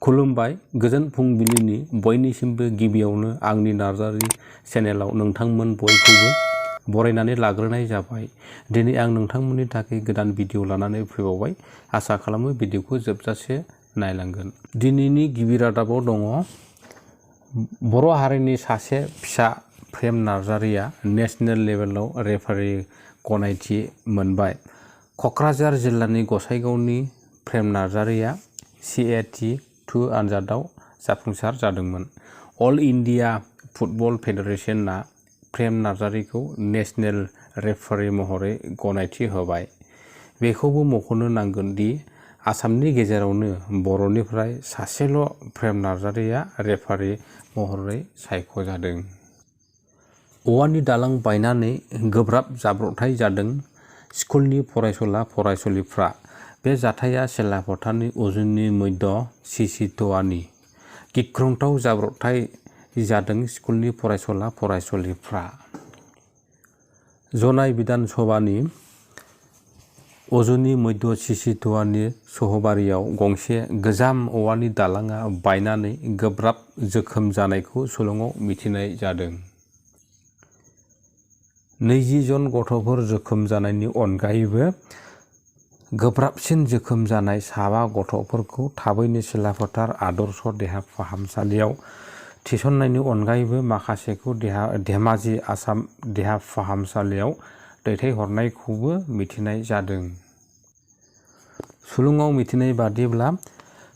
खुलुमबाय गोजोन फुंबिलिनि बयनिसिमबो गिबियावनो आंनि नार्जारि चेनेलाव नोंथांमोन बयखौबो बरायनानै लाग्रोनाय जाबाय। दिनै आं नोंथांमोननि थाखाय गोदान भिडिअ लानानै फैबावबाय। आसा खालामो भिडिअखौ जोबजासे नायलांगोन। दिनैनि गिबि रादाबाव दङ बर' हारिनि सासे फिसा प्रेम नार्जारिया नेशनेल लेभेलाव रेफारि गनायथि मोनबाय। क'क्राझार जिल्लानि गसाइगावनि प्रेम नार्जारिया CAT-2 आनजादाव जाफुंसार जादोंमोन। अल इन्डिया फुटबल फेडारेशनआ प्रेम नार्जारिखौ नेशनेल रेफारि महरै गनायथि होबाय। बेखौबो मख'नो नांगोन दि आसामनि गेजेरावनो बर'निफ्राय सासेल' प्रेम नार्जारिया रेफारि महरै सायख'जादों। औवानि दालां बायनानै गोब्राब जाब्रबथाय जादों स्कुलनि फरायसुला फरायसुलिफ्रा। बे जाथाया सिलापथारनि उजनि मध्य चिचितवानि। गिख्रंथाव जाब्रबथाय जादों स्कुलनि फरायसुला फरायसुलिफ्रा। जनाई बिधान सभानि उजनि मध्य चिचितवानि सहबारियाव गंसे गोजाम औवानि दालांआ बायनानै गोब्राब जोखोम जानायखौ सुलुङाव मिथिनाय जादों। 20 जन गथ'फोर जोखोम जानायनि अनगायैबो गोब्राबसिन जोखोम जानाय 7 गथ'फोरखौ थाबैनो सिलापथार आदर्श देहा फाहामसालियाव थिसननायनि अनगायैबो माखासेखौ धेमाजि आसाम देहा फाहामसालियाव दैथायहरनायखौबो मिथिनाय जादों। सुलुङाव मिथिनाय बादिब्ला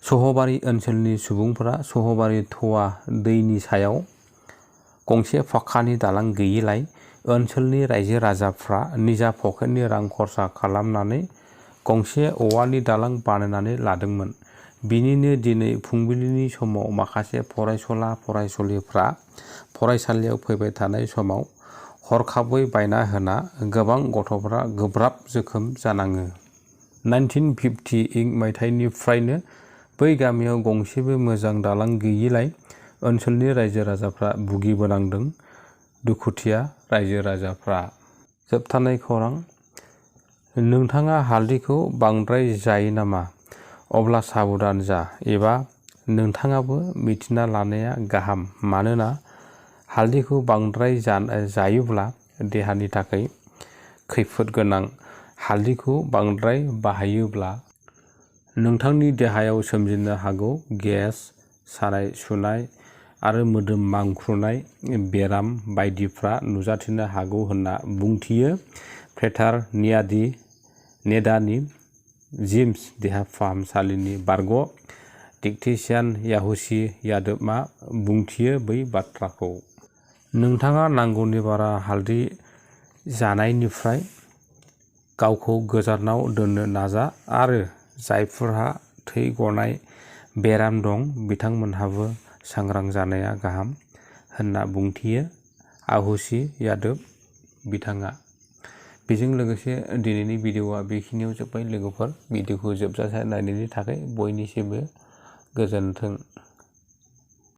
सहबारि ओनसोलनि सुबुंफोरा सहबारि थवा दैनि सायाव गंसे फाक्कानि दालां गैयिलाय ओनसोलनि रायजो राजाफ्रा निजा पकेटनि रां खरसा खालामनानै गंसे औवानि दालां बानायनानै लादोंमोन। बिनिनो दिनै फुंबिलिनि समाव माखासे फरायसुला फरायसुलिफ्रा फरायसालियाव फैबाय थानाय समाव हरखाबै बायना होना गोबां गथ'फ्रा गोब्राब जोखोम जानाङो। 1950 मायथाइनिफ्रायनो बै गामियाव गंसेबो मोजां दालां गैयिलाय ओनसोलनि रायजो राजाफ्रा भुगिबोनांदों। दुखुथिया रायजो राजाफ्रा। जोबथानाय खौरां। नोंथाङा हालदैखौ बांद्राय जायो नामा? अब्ला साबधान जा एबा नोंथाङाबो मिथिना लानाया गाहाम। मानोना हालदैखौ बांद्राय जायोब्ला देहानि थाखाय खैफोद गोनां। हालदैखौ बांद्राय बाहायोब्ला नोंथांनि देहायाव सोमजिनो हागौ गेस, सानाय सुनाय आरो मोदोम मानख्रुनाय बेराम बायदिफ्रा नुजाथिनो हागौ होनना बुंथियो भेटारनियारि जिम्स देहा फाहामसालिनि बारग' टेकनिशियान याहुसी यादबआ बुंथियो बै बाथ्राखौ। नोंथाङा नांगौनि बारा हालदै जानायनिफ्राय गावखौ गोजानाव दोननो नाजा आरो जायफोरहा थै गनाय बेराम दं बिथांमोनहाबो सांग्रां जानाया गाहाम होनना बुंथियो याहुसी यादब बिथाङा। बेजों लोगोसे दिनैनि भिडिअआ बेखिनियाव जोब्बाय लोगोफोर। भिडिअखौ जोबजासे नायनायनि थाखाय बयनिसिमबो गोजोन्थों।